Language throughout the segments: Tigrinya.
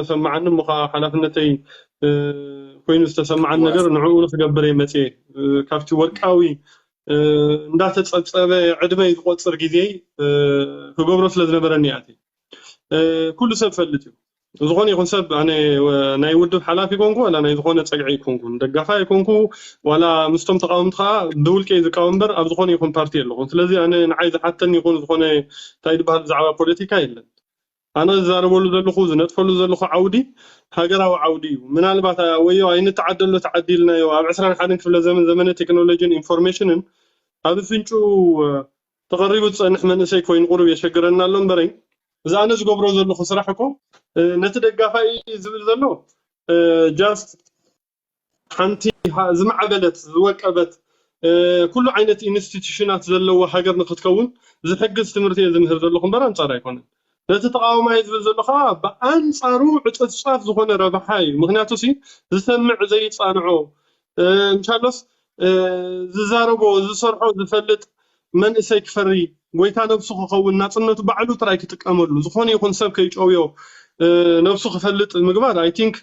ዝተሰማዓኒ እሞ ከዓ ሓላፍነተይ ኮይኑ ዝተሰማዓኒ ነገር ንዕኡ ንክገብር እየ መፅየ። ካብቲ ወርቃዊ እንዳተፀብፀበ ዕድመይ ዝቆፅር ግዜ ክገብሮ ስለ ዝነበረኒ እየ ኣትየ። ኩሉ ሰብ ፈልጥ እዩ። ዝኾነ ይኹን ሰብ ኣነ ናይ ውድብ ሓላፊ ኮንኩ ዋላ ናይ ዝኾነ ፀግዒ ኣይኮንኩን፣ ደጋፋይ ኣይኮንኩ፣ ዋላ ምስቶም ተቃወምቲ ከዓ ብውልቀይ ዝቃወም እምበር ኣብ ዝኾነ ይኹን ፓርቲ የለኹን። ስለዚ ኣነ ንዓይ ዝሓተኒ ይኹን ዝኾነ እንታይ ዝበሃል ብዛዕባ ፖለቲካ የለን። ኣነ ዝዛረበሉ ዘለኹ ዝነጥፈሉ ዘለኹ ዓውዲ ሃገራዊ ዓውዲ እዩ። ምናልባት ወዮ ኣይንተዓደሎ ተዓዲልናዮ ኣብ ዕስራን ሓደን ክፍለ ዘመን ዘመነ ቴክኖሎጂን ኢንፎርሜሽንን ኣብ ፍንጩ ተቐሪቡ ዝፀንሕ መንእሰይ ኮይኑ ቁሩብ የሸግረና ኣሎ እምበረይ እዚ ኣነ ዝገብሮ ዘለኹ ስራሕ እኮ ነቲ ደጋፋይ ዝብል ዘሎ just ሓንቲ ዝማዕበለት ዝወቀበት ኩሉ ዓይነት ኢንስቲቱሽናት ዘለዎ ሃገር ንክትከውን ዝሕግዝ ትምህርቲ እየ ዝምህር ዘለኹ እምበር ኣንፃር ኣይኮነን። ነቲ ተቃዋማይ ዝብል ዘሎ ከዓ ብኣንፃሩ ዕፅፍፃፍ ዝኾነ ረብሓ እዩ። ምክንያቱ ሲ ዝሰምዕ ዘይፃንዖ እንሻሎስ ዝዛረቦ ዝሰርሖ ዝፈልጥ መንእሰይ ክፈሪ ጎይታ ነብሱ ክኸውን ናፅነቱ ባዕሉ ጥራይ ክጥቀመሉ ዝኾነ ይኹን ሰብ ከይጨውዮ ነብሱ ክፈልጥ ምግባር I think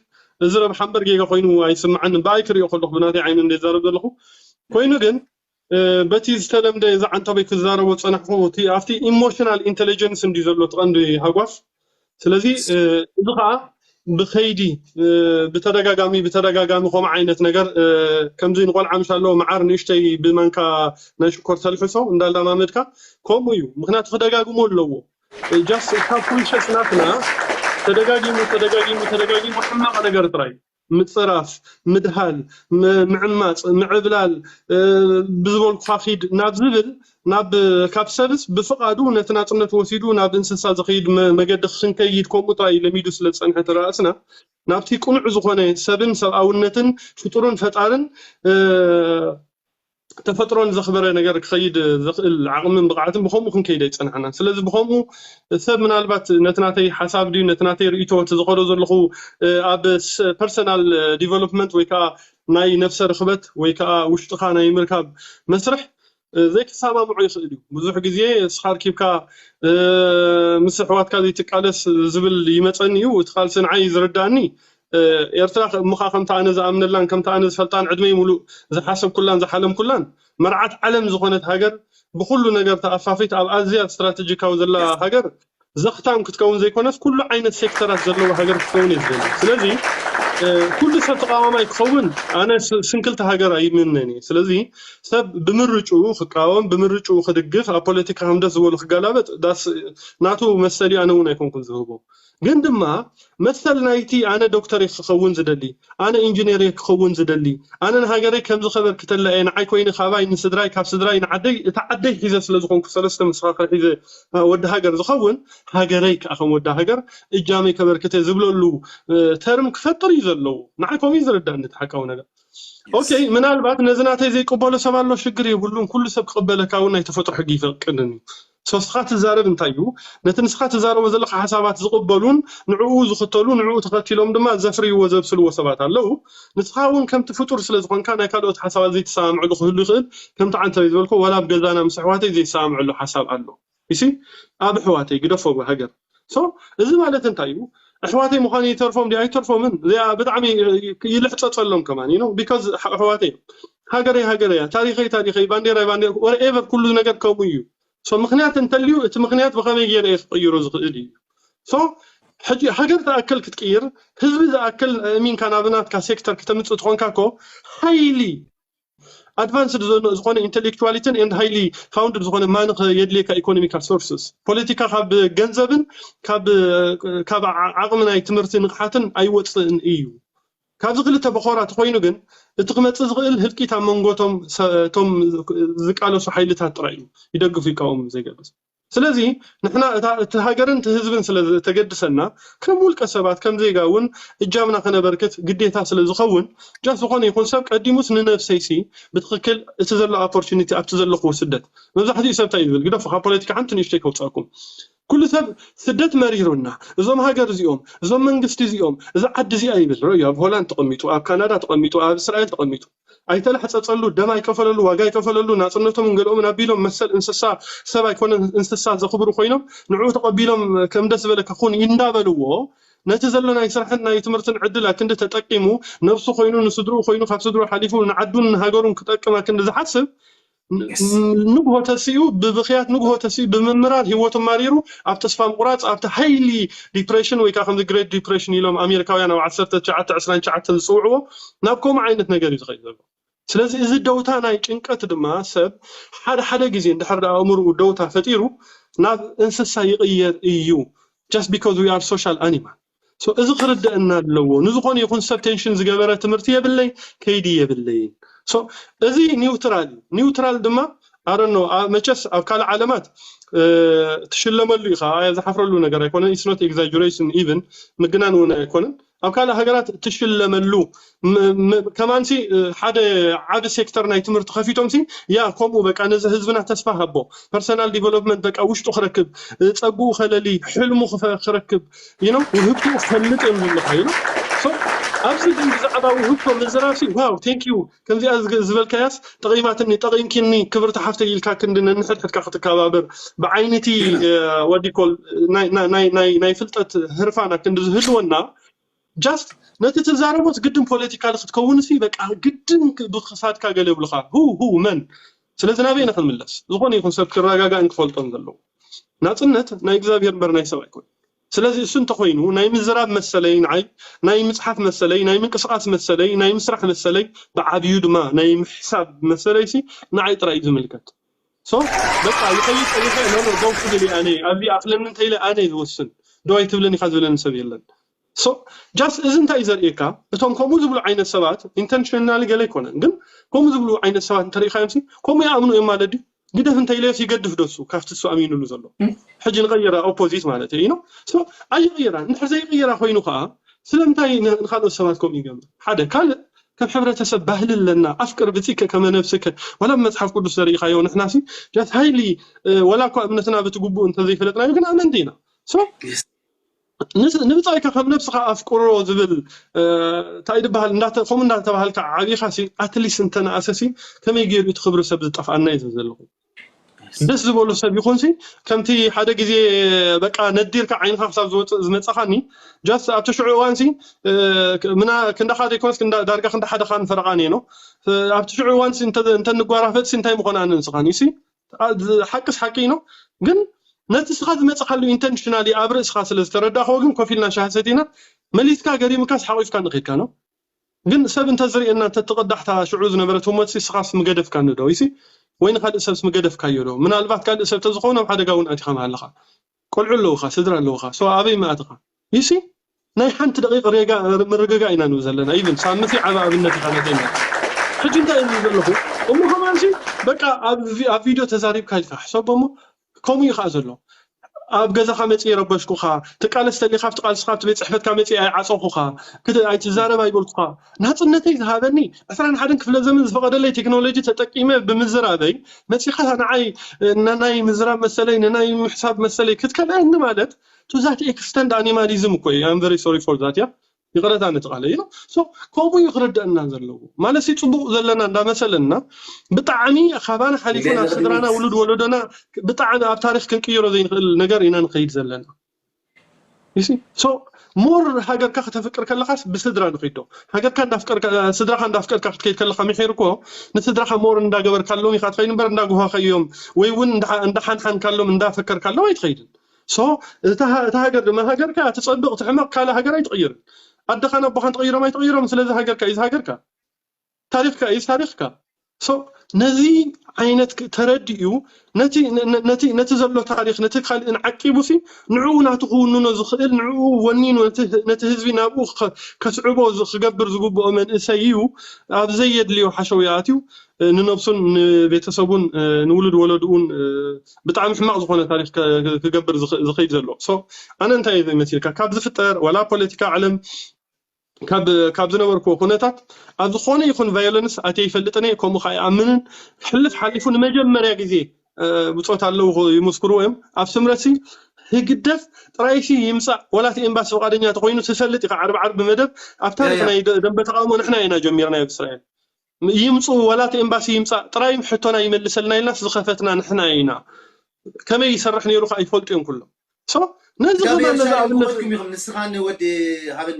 እዚ ረብሓ እምበር ጌጋ ኮይኑ ኣይስምዓንን። ብኣይ ክሪኦ ከለኹ ብናተይ ዓይኒ እንደ ዝዛረብ ዘለኹ ኮይኑ ግን በቲ ዝተለምደ እዚ ዓንተበይ ክዛረቦ ዝፀናሕኩ ኣብቲ ኢሞሽናል ኢንቴሊጀንስ እንዲ ዘሎ እቲ ቀንዲ ሃጓፍ ስለዚ እዚ ከዓ ብኸይዲ ብተደጋጋሚ ብተደጋጋሚ ከምኡ ዓይነት ነገር ከምዚ ንቆልዓ ምሽ ኣለዎ መዓር ንእሽተይ ብማንካ ናይ ሽኮር ተልሕሶ እንዳላማመድካ ከምኡ እዩ። ምክንያቱ ክደጋግሞ ኣለዎ። ጃስት ካብ ኮንሸስ ናትና ተደጋጊሙ ተደጋጊሙ ተደጋጊሙ ሕማቕ ነገር ጥራይ ምፅራፍ፣ ምድሃል፣ ምዕማፅ፣ ምዕብላል፣ ብዝበልኩካ ኪድ ናብ ዝብል ናብ ካብ ሰብስ ብፍቓዱ ነቲ ናፅነት ወሲዱ ናብ እንስሳ ዝኸይድ መገዲ ክንከይድ ከምኡ ጥራይ ለሚዱ ስለ ዝፀንሐ ተረኣስና ናብቲ ቅኑዕ ዝኾነ ሰብን ሰብኣውነትን ፍጡርን ፈጣርን ተፈጥሮን ዘኽበረ ነገር ክኸይድ ዘኽእል ዓቕምን ብቕዓትን ብኸምኡ ክንከይድ ኣይጸናሕናን። ስለዚ ብኸምኡ ሰብ ምናልባት ነቲ ናተይ ሓሳብ ድዩ ነቲ ናተይ ርእይቶ እቲ ዝኸዶ ዘለኹ ኣብ ፐርሰናል ዲቨሎፕመንት ወይ ከዓ ናይ ነፍሰ ርኽበት ወይ ከዓ ውሽጥኻ ናይ ምርካብ መስርሕ ዘይክሰማምዖ ይኽእል እዩ። ብዙሕ ግዜ እስኻ ኣርኪብካ ምስ ኣሕዋትካ ዘይትቃለስ ዝብል ይመፀኒ እዩ። እቲ ቃልሲ ንዓይ ዝርዳእኒ ኤርትራ ምኻ ከምቲ ኣነ ዝኣምነላን ከምቲ ኣነ ዝፈልጣን ዕድመይ ሙሉእ ዝሓሰብኩላን ዝሓለምኩላን መርዓት ዓለም ዝኾነት ሃገር ብኹሉ ነገር ተኣፋፊት ኣብ ኣዝያ ስትራቴጂካዊ ዘላ ሃገር ዘኽታም ክትከውን ዘይኮነስ ኩሉ ዓይነት ሴክተራት ዘለዎ ሃገር ክትከውን እየ ዝደሊ። ስለዚ ኩሉ ሰብ ተቃዋማይ ክኸውን ኣነ ስንክልቲ ሃገር ኣይምነን እየ። ስለዚ ሰብ ብምርጭኡ ክቃወም ብምርጭኡ ክድግፍ ኣብ ፖለቲካ ከም ደስ ዝበሉ ክገላበጥ ናቱ መሰል እዩ። ኣነ እውን ኣይኮንኩን ዝህቦ ግን ድማ መሰል ናይቲ ኣነ ዶክተር እየ ክኸውን ዝደሊ፣ ኣነ ኢንጂነር እየ ክኸውን ዝደሊ፣ ኣነ ንሃገረይ ከምዚ ከበርክተላ እየ፣ ንዓይ ኮይነ ካባይ ንስድራይ ካብ ስድራይ ንዓደይ እታ ዓደይ ሒዘ ስለ ዝኾንኩ ሰለስተ መሰኻኽር ሒዘ ወዲ ሃገር ዝኸውን ሃገረይ ከዓ ከም ወዲ ሃገር እጃመይ ከበርክተ ዝብለሉ ተርም ክፈጥር እዩ ዘለዎ። ንዓይ ከምኡ እዩ ዝርዳእኒ እቲ ሓቃዊ ነገር። ኦኬ ምናልባት ነዚ ናተይ ዘይቅበሎ ሰብ ኣሎ ሽግር የብሉን። ኩሉ ሰብ ክቅበለካ እውን ናይ ተፈጥሮ ሕጊ ይፈቅድን እዩ። ሶስኻ ትዛረብ እንታይ እዩ ነቲ ንስኻ ትዛረቦ ዘለካ ሓሳባት ዝቕበሉን ንዕኡ ዝኽተሉ ንዕኡ ተኸቲሎም ድማ ዘፍርይዎ ዘብስልዎ ሰባት ኣለዉ። ንስኻ እውን ከምቲ ፍጡር ስለ ዝኾንካ ናይ ካልኦት ሓሳባት ዘይተሰማምዕሉ ክህሉ ይኽእል። ከምቲ ዓንተበይ ዝበልኮ ዋላ ኣብ ገዛና ምስ ኣሕዋተይ ዘይሰማምዕሉ ሓሳብ ኣሎ። ይሲ ኣብ ኣሕዋተይ ግደፎ ሃገር ሶ እዚ ማለት እንታይ እዩ? ኣሕዋተይ ምዃኑ ይተርፎም ድዩ ኣይተርፎምን እዚኣ ብጣዕሚ ይልሕፀፀሎም ከማን ዩ ቢካዝ ኣሕዋተይ እዮም። ሃገረይ ሃገረይ እያ፣ ታሪኸይ ታሪኸይ፣ ባንዴራይ ባንዴራ ወርኤቨር ኩሉ ነገር ከምኡ እዩ። ሶ ምኽንያት እንተልዩ እቲ ምኽንያት ብኸመይ ገይረ እየ ክቕይሮ ዝኽእል እዩ። ሶ ሕጂ ሃገር ትኣክል ክትቅይር ህዝቢ ዝኣክል እሚንካ ናብ ናትካ ሴክተር ክተምፅእ ትኾንካ ኮ ሓይሊ ኣድቫንስድ ዝኾነ ኢንቴሌክቹዋሊትን ኤንድ ሃይሊ ፋውንድድ ዝኾነ ማኒ ከየድልየካ ኢኮኖሚካል ሶርስስ ፖለቲካ ካብ ገንዘብን ካብ ዓቕሚ ናይ ትምህርቲ ንቕሓትን ኣይወፅእን እዩ። ካብዚ ክልተ በኾራ ተኮይኑ ግን እቲ ክመፅእ ዝኽእል ህልቂት ኣብ መንጎ ቶም ዝቃለሱ ሓይልታት ጥራይ እዩ። ይደግፉ ይቃወሙ ዘይገብር ስለዚ ንሕና እቲ ሃገርን እቲ ህዝብን ስለ ተገድሰና ከም ውልቀ ሰባት ከም ዜጋ እውን እጃምና ከነበርክት ግዴታ ስለ ዝኸውን ጃስ ዝኾነ ይኹን ሰብ ቀዲሙስ ንነብሰይሲ ብትኽክል እቲ ዘሎ ኣፖርቹኒቲ ኣብቲ ዘለኹዎ ስደት መብዛሕትኡ ሰብ እንታይ ዝብል ግደፎ ካብ ፖለቲካ ሓንቲ ንእሽተይ ከውፅኣኩም ኩሉ ሰብ ስደት መሪሩና እዞም ሃገር እዚኦም እዞም መንግስቲ እዚኦም እዚ ዓዲ እዚኣ ይብል ረዩ ኣብ ሆላንድ ተቐሚጡ ኣብ ካናዳ ተቐሚጡ ኣብ እስራኤል ተቐሚጡ ኣይተላሕፀፀሉ ደም ኣይከፈለሉ ዋጋ ኣይከፈለሉ ናፅነቶም እንገልኦምን ኣቢሎም መሰል እንስሳ ሰብ ኣይኮነን እንስሳ ዘኽብሩ ኮይኖም ንዕኡ ተቐቢሎም ከም ደስ ዝበለካ ኩን እንዳበልዎ ነቲ ዘሎ ናይ ስራሕን ናይ ትምህርትን ዕድል ኣክንዲ ተጠቂሙ፣ ነብሱ ኮይኑ፣ ንስድርኡ ኮይኑ፣ ካብ ስድርኡ ሓሊፉ ንዓዱን ንሃገሩን ክጠቅም ኣክንዲ ዝሓስብ፣ ንግሆ ተሲኡ፣ ብብኽያት ንግሆ ተሲኡ ብምምራር፣ ህይወቱ ማሪሩ፣ ኣብ ተስፋ ምቑራፅ፣ ኣብቲ ሃይሊ ዲፕሬሽን ወይ ከዓ ከምዚ ግሬት ዲፕሬሽን ኢሎም ኣሜሪካውያን ኣብ ዓሰርተ ትሽዓተ ዕስራን ትሽዓተን ዝፅውዕዎ፣ ናብ ከምኡ ዓይነት ነገር እዩ ዝኸይድ ዘሎ። ስለዚ እዚ ደውታ ናይ ጭንቀት ድማ ሰብ ሓደ ሓደ ግዜ እንድሕር ደኣ ኣእምርኡ ደውታ ፈጢሩ ናብ እንስሳ ይቕየር እዩ። Just because we are social animal. So እዚ ክርደአና ኣለዎ። ንዝኾነ ይኹን ሰብ ቴንሽን ዝገበረ ትምህርቲ የብለይ፣ ከይዲ የብለይን። So እዚ ኒውትራል እዩ። ኒውትራል ድማ ኣረኖ መቸስ ኣብ ካልእ ዓለማት ትሽለመሉ ኢኻ፣ ዝሓፍረሉ ነገር ኣይኮነን። It's not exaggeration even፣ ምግናን እውን ኣይኮነን። ኣብ ካልእ ሃገራት ትሽለመሉ ከማንሲ ሓደ ዓቢ ሴክተር ናይ ትምህርቲ ከፊቶም ሲ ያ ከምኡ በቃ ነዚ ህዝብና ተስፋ ሃቦ፣ ፐርሰናል ዲቨሎፕመንት በቃ ውሽጡ ክረክብ፣ ጸጉኡ ከለሊ፣ ሕልሙ ክረክብ፣ you know፣ ውህብትኡ ክፈልጥ እዮም ዝብሉካ። You know፣ so ኣብዚ ግን ብዛዕባ ውህብቶ ምዝራብ ሲ ዋው፣ thank you፣ ከምዚኣ ዝበልካያስ ጠቒማትኒ፣ ጠቒምኪኒ ክብርቲ ሓፍተይ ኢልካ ክንዲ ነንሕድሕድካ ክትከባበር ብዓይነቲ ወዲኮል ናይ ፍልጠት ህርፋና ክንዲ ዝህልወና just ነቲ ትዛረቦስ ግድን ፖለቲካል ክትከውን ሲ በቃ ግድን ብክሳድካ ገለ ይብሉካ። Who who መን? ስለዚ ናበይ ኢና ክንምለስ? ዝኾነ ይኹን ሰብ ክረጋጋእን ክፈልጦን ዘለዎ ናፅነት ናይ እግዚኣብሔር እምበር ናይ ሰብ ኣይኮን። ስለዚ እሱ እንተኮይኑ ናይ ምዝራብ መሰለይ ንዓይ፣ ናይ ምፅሓፍ መሰለይ፣ ናይ ምንቅስቃስ መሰለይ፣ ናይ ምስራሕ መሰለይ፣ ብዓብዩ ድማ ናይ ምሕሳብ መሰለይ ሲ ንዓይ ጥራይ እዩ ዝምልከት። So በቃ ይኸይድ ፀኒሐ ኖ ኖ ደው ክብል እየ ኣነ ኣብዚ ኣኽለኒ እንተኢለ ኣነ ዝወስን ደው ኣይትብልን ኢኻ ዝብለኒ ሰብ የለን። So just እዚ እንታይ እዩ ዘርእየካ? እቶም ከምኡ ዝብሉ ዓይነት ሰባት ኢንተንሽናሊ ገለ ኣይኮነን፣ ግን ከምኡ ዝብሉ ዓይነት ሰባት እንተሪኢኻዮም ሲ ከምኡ ይኣምኑ እዮም ማለት ድዩ? ግደፍ እንተ ኢለዮስ ይገድፍ ዶ እሱ ካብቲ እሱ ኣሚኑሉ ዘሎ? ሕጂ ንቐይራ ኦፖዚት ማለት እዩ። So ኣይቕይራን እንድሕር ዘይቕይራ ኮይኑ ከዓ ስለምንታይ ንኻልኦት ሰባት ከምኡ ይገብር? ሓደ ካልእ ከም ሕብረተሰብ ባህሊ ኣለና፣ ኣፍቅር ብፂከ ከመ ነብስከ። ዋላ መፅሓፍ ቅዱስ ዘርኢኻዮ ንሕናሲ ጃት ሃይሊ ዋላ እኳ እምነትና ብቲ ግቡእ እንተዘይፈለጥናዮ ግን ኣመንቲ ኢና። ንብፃይካ ከም ነብስኻ ኣፍቅሮ ዝብል እንታይ ዝበሃል ከምኡ እንዳተባሃልካ ዓቢኻ ሲ ኣትሊስ እንተነኣሰ ሲ ከመይ ገይሩ እቲ ክብሪ ሰብ ዝጠፍኣና እዩ ዝብል ዘለኹ። ደስ ዝበሎ ሰብ ይኹን ሲ ከምቲ ሓደ ግዜ በቃ ነዲርካ ዓይንኻ ክሳብ ዝወፅእ ዝመፀኻኒ ጃስ ኣብቲ ሽዑ እዋን ሲ ምና ክንዳኻ ዘይኮነስ ዳርጋ ክንዳ ሓደኻ ንፈረቓኒ ነው ኣብቲ ሽዑ እዋን ሲ እንተንጓራፈጥ ሲ እንታይ ምኾነ ኣነ ንስኻኒ ሲ ሓቅስ ሓቂ ነው ግን ነቲ ስኻ ዝመፅኻሉ ኢንተንሽናሊ ኣብ ርእስኻ ስለ ዝተረዳኸዎ ግን ኮፍ ኢልና ሻሂ ሰቲና መሊስካ ገሪምካስ ሓቂፍካ ንኸድካ ነው ግን ሰብ እንተዝርእየና እንተትቕዳሕታ ሽዑ ዝነበረት ህሞት ሲ ስኻስ ምገደፍካኒ ዶ ይሲ ወይ ንካልእ ሰብስ ምገደፍካዮ ዶ ምናልባት ካልእ ሰብ ተዝኸውን ኣብ ሓደጋ እውን ኣቲኻ ምሃለኻ ቆልዑ ኣለውኻ ስድራ ኣለውኻ so ኣበይ ምኣትኻ ይሲ ናይ ሓንቲ ደቂቕ ሬጋ ምርግጋ ኢና ንብ ዘለና ኢቭን ሳምሲ ዓበ ኣብነት ኢኻ ነተኛ ሕጂ እንታይ እዩ ዘለኹ እሞ ከማንሲ በቃ ኣብ ቪድዮ ተዛሪብካ ኢልካ ሕሰቦ እሞ ከምኡ እዩ ከዓ ዘሎ ኣብ ገዛኻ መፅእ የረበሽኩኻ ትቃለስ ተሊኻ ኣብቲ ቃልስኻ ኣብቲ ቤት ፅሕፈትካ መፅእ ኣይዓፀኹኻ ኣይትዛረብ ኣይበልኩኻ ናፅነተይ ዝሃበኒ ዕስራን ሓደን ክፍለ ዘመን ዝፈቐደለይ ቴክኖሎጂ ተጠቂመ ብምዝራበይ መፂኻ ንዓይ ናይ ምዝራብ መሰለይ ንናይ ምሕሳብ መሰለይ ክትከልኣኒ ማለት to that extent animalism እኮ እዩ I'm very sorry for that ያ ይቕረታ ነቲ ቃለ እዩ so ከምኡ እዩ ክርደአና ዘለዎ ማለት ሲ ፅቡቕ ዘለና እንዳመሰለና ብጣዕሚ ካባና ሓሊፉ ናብ ስድራና ውሉድ ወለዶና ብጣዕሚ ኣብ ታሪክ ክንቅይሮ ዘይንኽእል ነገር ኢና ንኸይድ ዘለና so more ሃገርካ ከተፍቅር ከለኻስ ብስድራ ንኸይድ ዶ ሃገርካ እንዳፍቀርካ ስድራኻ እንዳፍቀርካ ክትከይድ ከለኻ ምሒር እኮ ንስድራኻ more እንዳገበርካሎም ኢኻ ትኸይድ እምበር እንዳጉሃኸዮም ወይ እውን እንዳሓንሓንካሎም እንዳፈከርካሎም ኣይትኸይድን so እታ ሃገር ድማ ሃገርካ ትፀብቕ ትሕመቕ ካልእ ሃገር ኣይትቕይርን ኣደኻን ኣቦኻን ትቕይሮም ኣይትቕይሮም ስለዚ ሃገርካ እዩ ሃገርካ ታሪኽካ እዩ ታሪኽካ so ነዚ ዓይነት ተረዲኡ ነቲ ዘሎ ታሪኽ ነቲ ካልእን ዓቂቡ ሲ ንዕኡ ናቱ ክውንኖ ዝኽእል ንዕኡ ወኒኑ ነቲ ህዝቢ ናብኡ ከስዕቦ ክገብር ዝግብኦ መንእሰይ እዩ ኣብ ዘየድልዮ ሓሸውያ ኣትዩ ንነብሱን ንቤተሰቡን ንውሉድ ወለድኡን ብጣዕሚ ሕማቕ ዝኾነ ታሪኽ ክገብር ዝኸይድ ዘሎ so ኣነ እንታይ መሲልካ ካብ ዝፍጠር ዋላ ፖለቲካ ዓለም ካብ ዝነበርኩዎ ኩነታት ኣብ ዝኾነ ይኹን ቫዮለንስ ኣትየ ይፈልጥን እየ ከምኡ ከዓ ይኣምንን ሕልፍ ሓሊፉ ንመጀመርያ ግዜ ብፆት ኣለዉ ይምስክርዎ እዮም ኣብ ስምረሲ ህግደፍ ጥራይሲ ይምፃእ ወላት ኤምባሲ ፍቃደኛ ተኮይኑ ትፈልጥ ኢካ ዓርቢ ዓርቢ መደብ ኣብ ታሪክ ናይ ደንበ ተቃውሞ ንሕና ኢና ጀሚርና ኣብ እስራኤል ይምፁ ወላት ኤምባሲ ይምፃእ ጥራይ ሕቶና ይመልሰልና ኢልናስ ዝኸፈትና ንሕና ኢና ከመይ ይሰርሕ ነይሩ ከዓ ይፈልጡ እዮም ኩሎም so ነዚ ጋብርኤል ከማን ነዚ ሻሂ ኣብነት ክኾንኩም ኢኹም፣ ንስኻን ወዲ ሃበኒ፣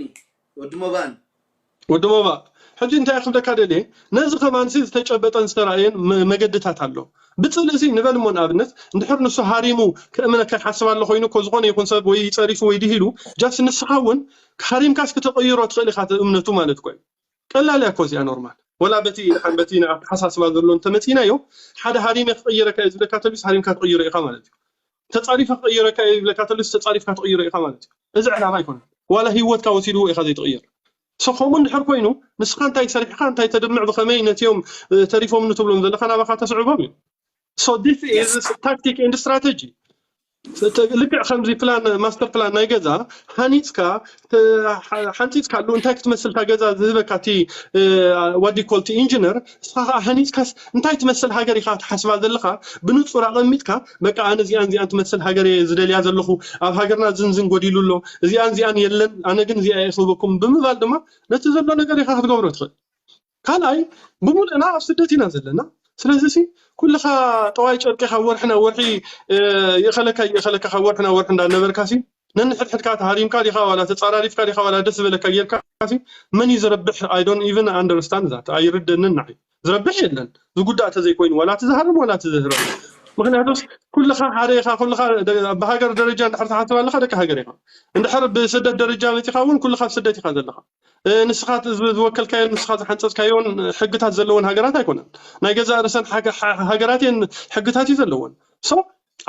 ወዲ ሞባን። ወዲ ሞባ፣ ሕጂ እንታይ ክብለካ ደልየ፣ ነዚ ከማንሲ ዝተጨበጠን ዝተራእየን መ- መገድታት ኣሎ። ብፅልእሲ ንበል እሞ ንኣብነት እንድሕር ንሱ ሃሪሙ ክእምነ ከይሓስብ ኣሎ ኮይኑ እኮ ዝኾነ ይኹን ሰብ ወይ ጸሪፉ ወይ ድሂሉ ጃስ ንስኻ እውን ሃሪምካስ ክተቐይሮ ትኽእል ኢኻ እቲ እምነቱ ማለት ኮይኑ ቀላል እያ እኮ እዚኣ ኖርማል ወላ በቲ ድሓን በቲ ኣተሓሳስባ ዘሎ እንተመፂናዮ ሓደ ሃሪመ ክቐይረካ እየ ዝብለካ ተሉስ ሃሪምካ ትቐይሮ ኢኻ ማለት እዩ። ተጻሪፈ ክቕይረካ እየ ይብለካ ተሉስ ተጻሪፍካ ትቕይሮ ኢኻ ማለት እዩ። እዚ ዕላማ ኣይኮነን። ዋላ ህይወትካ ወሲድዎ ኢኻ ዘይትቕየር። So ከምኡ እንድሕር ኮይኑ ንስኻ እንታይ ሰሪሕኻ እንታይ ተድምዕ ብኸመይ ነቲኦም ተሪፎም ንትብሎም ዘለኻ ናባኻ ተስዕቦም እዩ። So this is tactic and strategy። ልክዕ ከምዚ ፕላን ማስተር ፕላን ናይ ገዛ ሃኒፅካ ሓንፂፅካሉ እንታይ ክትመስል እታ ገዛ ዝህበካ እቲ what do you call it ኢንጂነር ንስኻ ከዓ ሃኒፅካስ እንታይ ትመስል ሃገር ኢኻ ትሓስባ ዘለኻ ብንፁር ኣቐሚጥካ በቃ ኣነ እዚኣን እዚኣን ትመስል ሃገር እየ ዝደልያ ዘለኹ ኣብ ሃገርና ዝንዝን ጎዲሉ ኣሎ እዚኣን እዚኣን የለን ኣነ ግን እዚኣ እየ ክህበኩም ብምባል ድማ ነቲ ዘሎ ነገር ኢኻ ክትገብሮ ትኽእል ካልኣይ ብሙሉእና ኣብ ስደት ኢና ዘለና ስለዚ ሲ ኩልኻ ጠዋይ ጨርቂ ካብ ወርሒ ናብ ወርሒ ይእኸለካ ይእኸለካ ካብ ወርሒ ናብ ወርሒ እንዳነበርካ ሲ ነንሕድሕድካ ተሃሪምካ ዲኻ ዋላ ተፃራሪፍካ ዲኻ ዋላ ደስ ዝበለካ ጌርካ ሲ መን እዩ ዝረብሕ I don't even understand that ኣይርደንን ንዓይ ዝረብሕ የለን ዝጉዳእ ተዘይኮይኑ ዋላ እቲ ዝሃርም ዋላ እቲ ዝህረም ምክንያቱስ ኩልኻ ሓደ ኢኻ ኩልኻ ብሃገር ደረጃ እንድሕር ትሓስብ ኣለኻ ደቂ ሃገር ኢኻ እንድሕር ብስደት ደረጃ መፂኻ እውን ኩልኻ ኣብ ስደት ኢኻ ዘለኻ ንስኻ ዝወከልካዮን ንስኻ ዝሓንፀፅካዮን ሕግታት ዘለወን ሃገራት ኣይኮነን ናይ ገዛእ ርእሰን ሃገራት እየን ሕግታት እዩ ዘለወን so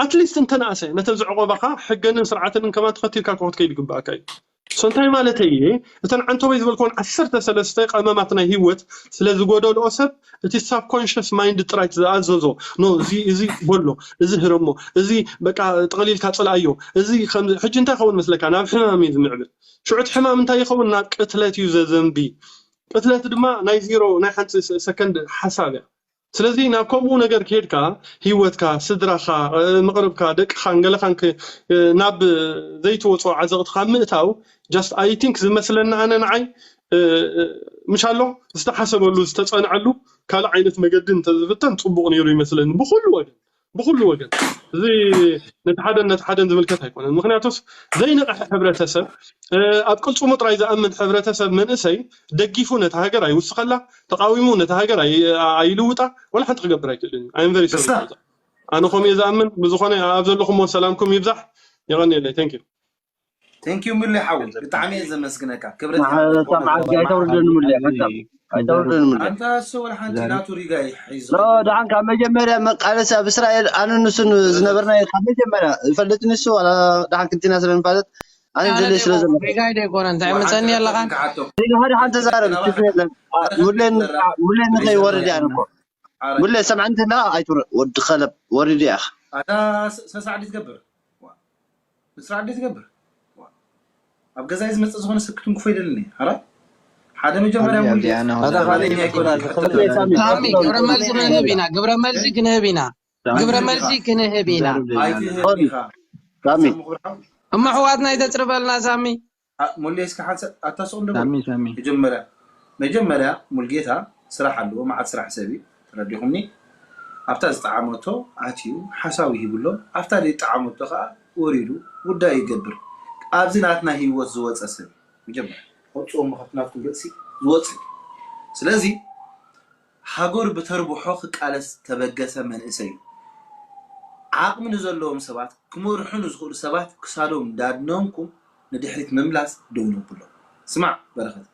ኣትሊስት እንተነኣሰ ነተን ዝዕቆባኻ ሕገንን ስርዓተንን ከማን ተኸቲልካ ክትከይድ ይግበኣካ እዩ so እንታይ ማለተይ እየ እተን ዓንተቦይ ዝበልክወን ዓሰርተ ሰለስተ ቀመማት ናይ ህይወት ስለ ዝጎደልኦ ሰብ እቲ ሳብኮንሽስ ማይንድ ጥራይ ዝኣዘዞ ኖ እዚ እዚ በሎ እዚ ህረሞ እዚ በቃ ጠቕሊልካ ፅልኣዮ እዚ ከምዚ ሕጂ እንታይ ኸውን መስለካ ናብ ሕማም እዩ ዝምዕብል ሽዑ እቲ ሕማም እንታይ ይኸውን ናብ ቅትለት እዩ ዘዘንቢ ቅትለት ድማ ናይ ዜሮ ናይ ሓንቲ ሰከንድ ሓሳብ እያ ስለዚ ናብ ከምኡ ነገር ከድካ ህይወትካ ስድራኻ መቕርብካ ደቅኻን ገለኻን ናብ ዘይትወፅኦ ዓዘቕቲ ካብ ምእታው just I think ዝመስለኒ ኣነ ንዓይ ምሻሎ ዝተሓሰበሉ ዝተፀንዐሉ ካልእ ዓይነት መገዲ እንተዝፍተን ፅቡቕ ነይሩ ይመስለኒ ብኩሉ ወገን ብኩሉ ወገን እዚ ነቲ ሓደን ነቲ ሓደን ዝምልከት ኣይኮነን ምክንያቱስ ዘይነቕሐ ሕብረተሰብ ኣብ ቅልፅሙ ጥራይ ዝኣምን ሕብረተሰብ መንእሰይ ደጊፉ ነቲ ሃገር ኣይውስኸላ ተቃዊሙ ነቲ ሃገር ኣይልውጣ ወላ ሓንቲ ክገብር ኣይክእልን እዩ I'm very sorry ኣነ ከምኡ እየ ዝኣምን ብዝኾነ ኣብ ዘለኹሞ ሰላምኩም ይብዛሕ የቐንየለይ thank you thank you ሙሌ ሓው ብጣዕሚ እየ ዘመስግነካ ክብረት ኣይተውርደኒ ሙሌ ኣይተውርደኒ ሙሌ ኣንታ እሱ ወላ ሓንቲ ናቱ ሪጋ ይሒዙ ደሓን ካብ መጀመርያ መቃለሲ ኣብ እስራኤል ኣነ ንሱን ዝነበርና ካብ መጀመርያ ዝፈልጥ ንሱ ዋላ ደሓን ክልቲና ስለ ንፋለጥ ኣነ ዝደለይ ስለ ዘሎ ሪጋ ኣይደ ይኮነ እንታይ መፀኒ ኣለኻ ሪጋ ሓደ ሓንቲ ተዛረብ ችግር የለን ሙሌ ንኸይወርድ እያ እኮ ሙሌ ሰምዐኒ እንተላ ኣይትውረድ ወዲ ከለብ ወሪድ እያ ኣታ ሰሳዕዲ ትገብር ንስራሕ ድሌት ይገብር ኣብ ገዛይ ዝመፅእ ዝኾነ ሰብ ክትንክፎ ይደልን እየ ሓራ ሓደ መጀመርያ ሙሉ ሳሚ ግብረ መልሲ ክንህብ ኢና ግብረ መልሲ ክንህብ ኢና ግብረ መልሲ ክንህብ ኢና ሳሚ እሞ ኣሕዋትና ኣይተፅርበልና ሳሚ ሙሌ እስኪ ሓንሰብ ኣታ ስቕ እንዶ በል። ሳሚ ሳሚ መጀመርያ መጀመርያ ሙልጌታ ስራሕ ኣለዎ መዓት ስራሕ ሰብ እዩ ተረዲኹምኒ ኣብታ ዝጠዓመቶ ኣትዩ ሓሳቡ ሂብሎ ኣብታ ዘይጠዓመቶ ከዓ ወሪዱ ጉዳዩ ይገብር ኣብዚ ናትና ሂወት ዝወፀ ሰብ እዩ መጀመርያ ከውፅኦም ካብቲ ናትኩም ርእሲ ዝወፅ እዩ ስለዚ ሃገሩ ብተርብሖ ክቃለስ ተበገሰ መንእሰይ እዩ ዓቕሚ ንዘለዎም ሰባት ክመርሑ ንዝኽእሉ ሰባት ክሳዶም እንዳድነንኩም ንድሕሪት ምምላስ ደው ነብሎ ስማዕ በረኸት